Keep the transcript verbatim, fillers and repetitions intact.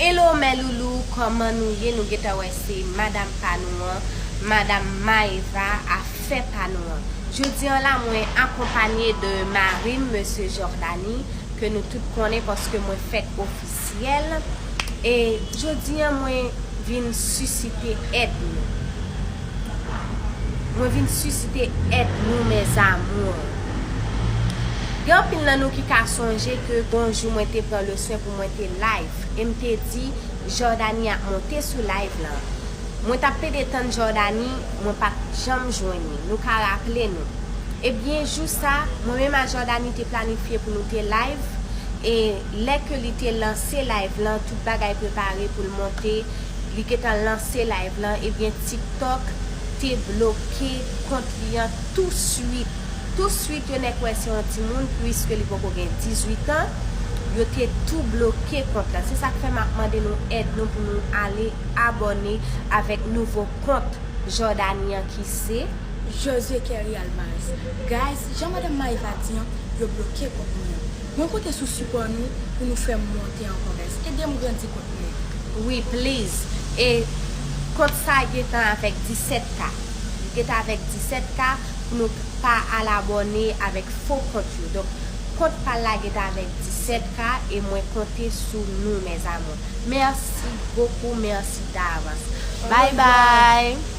Hello mes loulous, kòman nou ye? Nou gentan wè se madanm pa nou an, madanm Maëva, afè pa nou an. Jodi an la, mwen akonpanye de mari m, mesye Jordany, ke nou tout konnen paske mwen fèk ofisyèl. E jodi an, mwen vin sisite èd nou. Mwen vin sisite èd nou, mes amours. Gen anpil nan nou ki ka sonje ke gon jou mwen te pran le swen pou mwen te live. E m te di, Jordany ap monte sou live lan. Mwen t ap pede tann Jordany, mwen pa t janm jwenn li. Nou ka raple nou. Ebyen, jou sa, mwen menm ak Jordany te planifye pou nou te live. E lè ke li te lanse live lan, tout bagay prepare pou l monte, li gentan lanse live lan, ebyen, TikTok te bloke kont li an touswit. Touswit, yo nèk wè se yon timoun, pwiske li poko gen dizuit an, yo te tou bloke kont lan. Se sa k fè m ap mande nou èd nou pou nou ale abòne avèk nouvo kont Jordany an ki se José Kerry Alvarez. Guys, jan madanm Maëva di an, yo bloke kont mwen an. Mwen konte sou sipò nou pou nou fè m monte ankò, guys. Ede m grandi kont mwen an. Wi, please. E kont sa gentan avèk disèt K. Li gentan avèk disèt K pou nou pa al abòne avèk fo kont yo. Donk, kont pa l la gentan avèk disèt K e mwen konte sou nou, mes amours. Merci beaucoup, merci d'avance. Bye bye.